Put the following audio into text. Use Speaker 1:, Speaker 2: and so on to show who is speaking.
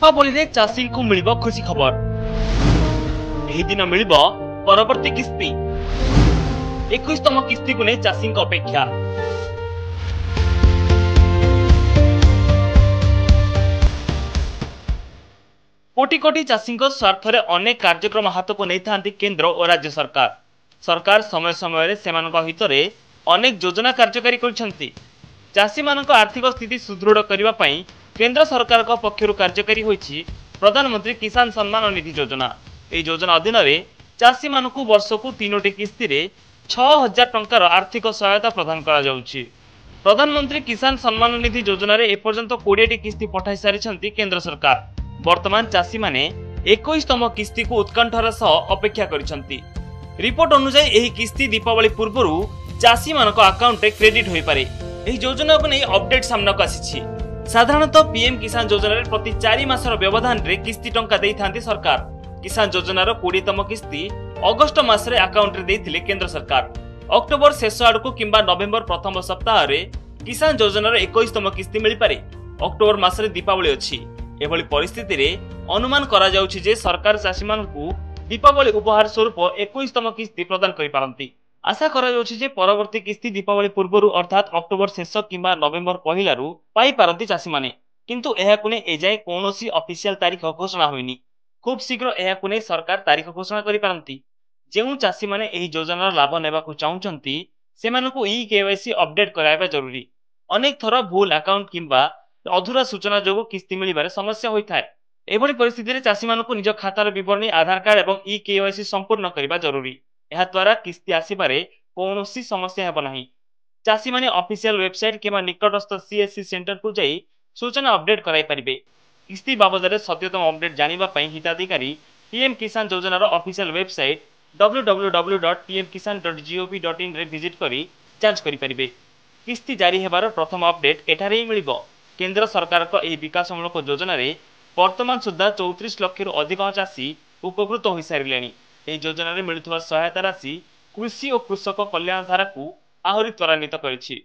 Speaker 1: ଦୀପାବଳିରେ ଚାଷୀଙ୍କୁ ମିଳିବ ଖୁସି ଖବର। ଏହି ଦିନ ମିଳିବ ପରବର୍ତ୍ତୀ କିସ୍ତି। 21ତମ କିସ୍ତିକୁ ନେଇ ଚାଷୀଙ୍କ ଅପେକ୍ଷା। କୋଟି କୋଟି ଚାଷୀଙ୍କ ସ୍ୱାର୍ଥରେ ଅନେକ କାର୍ଯ୍ୟକ୍ରମ ହାତକୁ ନେଇଥାନ୍ତି କେନ୍ଦ୍ର ଓ ରାଜ୍ୟ ସରକାର। ସରକାର ସମୟ ସମୟରେ ସେମାନଙ୍କ ହିତରେ ଅନେକ ଯୋଜନା କାର୍ଯ୍ୟକାରୀ କରିଛନ୍ତି। ଚାଷୀମାନଙ୍କ ଆର୍ଥିକ ସ୍ଥିତି ସୁଦୃଢ଼ କରିବା ପାଇଁ କେନ୍ଦ୍ର ସରକାରଙ୍କ ପକ୍ଷରୁ କାର୍ଯ୍ୟକାରୀ ହୋଇଛି ପ୍ରଧାନମନ୍ତ୍ରୀ କିଷାନ ସମ୍ମାନ ନିଧି ଯୋଜନା। ଏହି ଯୋଜନା ଅଧୀନରେ ଚାଷୀମାନଙ୍କୁ ବର୍ଷକୁ 3ଟି କିସ୍ତିରେ 6000 ଟଙ୍କାର ଆର୍ଥିକ ସହାୟତା ପ୍ରଦାନ କରାଯାଉଛି। ପ୍ରଧାନମନ୍ତ୍ରୀ କିଷାନ ସମ୍ମାନ ନିଧି ଯୋଜନାରେ ଏପର୍ଯ୍ୟନ୍ତ 20ଟି କିସ୍ତି ପଠାଇ ସାରିଛନ୍ତି କେନ୍ଦ୍ର ସରକାର। ବର୍ତ୍ତମାନ ଚାଷୀମାନେ 21ତମ କିସ୍ତିକୁ ଉତ୍କଣ୍ଠାର ସହ ଅପେକ୍ଷା କରିଛନ୍ତି। ରିପୋର୍ଟ ଅନୁଯାୟୀ ଏହି କିସ୍ତି ଦୀପାବଳି ପୂର୍ବରୁ ଚାଷୀମାନଙ୍କ ଆକାଉଣ୍ଟରେ କ୍ରେଡିଟ୍ ହୋଇପାରେ। ଏହି ଯୋଜନାକୁ ନେଇ ଅପଡେଟ୍ ସାମ୍ନାକୁ ଆସିଛି। ସାଧାରଣତଃ ପିଏମ୍ କିଷାନ ଯୋଜନାରେ ପ୍ରତି 4 ମାସର ବ୍ୟବଧାନରେ କିସ୍ତି ଟଙ୍କା ଦେଇଥାନ୍ତି ସରକାର। କିଷାନ ଯୋଜନାର 20ତମ କିସ୍ତି ଅଗଷ୍ଟ ମାସରେ ଆକାଉଣ୍ଟରେ ଦେଇଥିଲେ କେନ୍ଦ୍ର ସରକାର। ଅକ୍ଟୋବର ଶେଷ ଆଡ଼କୁ କିମ୍ବା ନଭେମ୍ବର ପ୍ରଥମ ସପ୍ତାହରେ କିଷାନ ଯୋଜନାର 21ତମ କିସ୍ତି ମିଳିପାରେ। ଅକ୍ଟୋବର ମାସରେ ଦୀପାବଳି ଅଛି। ଏଭଳି ପରିସ୍ଥିତିରେ ଅନୁମାନ କରାଯାଉଛି ଯେ ସରକାର ଚାଷୀମାନଙ୍କୁ ଦୀପାବଳି ଉପହାର ସ୍ୱରୂପ 21ତମ କିସ୍ତି ପ୍ରଦାନ କରିପାରନ୍ତି। ଆଶା କରାଯାଉଛି ଯେ ପରବର୍ତ୍ତୀ କିସ୍ତି ଦୀପାବଳି ପୂର୍ବରୁ ଅର୍ଥାତ୍ ଅକ୍ଟୋବର ଶେଷ କିମ୍ବା ନଭେମ୍ବର ପହିଲାରୁ ପାଇପାରନ୍ତି ଚାଷୀମାନେ। କିନ୍ତୁ ଏହାକୁ ନେଇ ଏଯାଏଁ କୌଣସି ଅଫିସିଆଲ ତାରିଖ ଘୋଷଣା ହୋଇନି। ଖୁବ୍ ଶୀଘ୍ର ଏହାକୁ ନେଇ ସରକାର ତାରିଖ ଘୋଷଣା କରିପାରନ୍ତି। ଯେଉଁ ଚାଷୀମାନେ ଏହି ଯୋଜନାର ଲାଭ ନେବାକୁ ଚାହୁଁଛନ୍ତି, ସେମାନଙ୍କୁ ଇ କେୱାଇସି ଅପଡେଟ୍ କରାଇବା ଜରୁରୀ। ଅନେକ ଥର ଭୁଲ ଆକାଉଣ୍ଟ କିମ୍ବା ଅଧୁରା ସୂଚନା ଯୋଗୁଁ କିସ୍ତି ମିଳିବାରେ ସମସ୍ୟା ହୋଇଥାଏ। ଏଭଳି ପରିସ୍ଥିତିରେ ଚାଷୀମାନଙ୍କୁ ନିଜ ଖାତାର ବିବରଣୀ, ଆଧାର କାର୍ଡ ଏବଂ ଇ କେୱାଇସି ସମ୍ପୂର୍ଣ୍ଣ କରିବା ଜରୁରୀ। ଏହାଦ୍ୱାରା କିସ୍ତି ଆସିବାରେ କୌଣସି ସମସ୍ୟା ହେବ ନାହିଁ। ଚାଷୀମାନେ ଅଫିସିଆଲ ୱେବସାଇଟ୍ କିମ୍ବା ନିକଟସ୍ଥ ସିଏସସି ସେଣ୍ଟରକୁ ଯାଇ ସୂଚନା ଅପଡେଟ୍ କରାଇପାରିବେ। କିସ୍ତି ବାବଦରେ ସଦ୍ୟତମ ଅପଡେଟ୍ ଜାଣିବା ପାଇଁ ହିତାଧିକାରୀ ପିଏମ୍ କିଷାନ ଯୋଜନାର ଅଫିସିଆଲ ୱେବସାଇଟ୍ www.pmkisan.gov.inରେ ଭିଜିଟ୍ କରି ଯାଞ୍ଚ କରିପାରିବେ। କିସ୍ତି ଜାରି ହେବାର ପ୍ରଥମ ଅପଡେଟ୍ ଏଠାରେ ହିଁ ମିଳିବ। କେନ୍ଦ୍ର ସରକାରଙ୍କ ଏହି ବିକାଶମୂଳକ ଯୋଜନାରେ ବର୍ତ୍ତମାନ ସୁଦ୍ଧା 34 ଲକ୍ଷରୁ ଅଧିକ ଚାଷୀ ଉପକୃତ ହୋଇସାରିଲେଣି। ଏହି ଯୋଜନାରେ ମିଳୁଥିବା ସହାୟତା ରାଶି କୃଷି ଓ କୃଷକ କଲ୍ୟାଣ ଧାରାକୁ ଆହୁରି ତ୍ୱରାନ୍ୱିତ କରିଛି।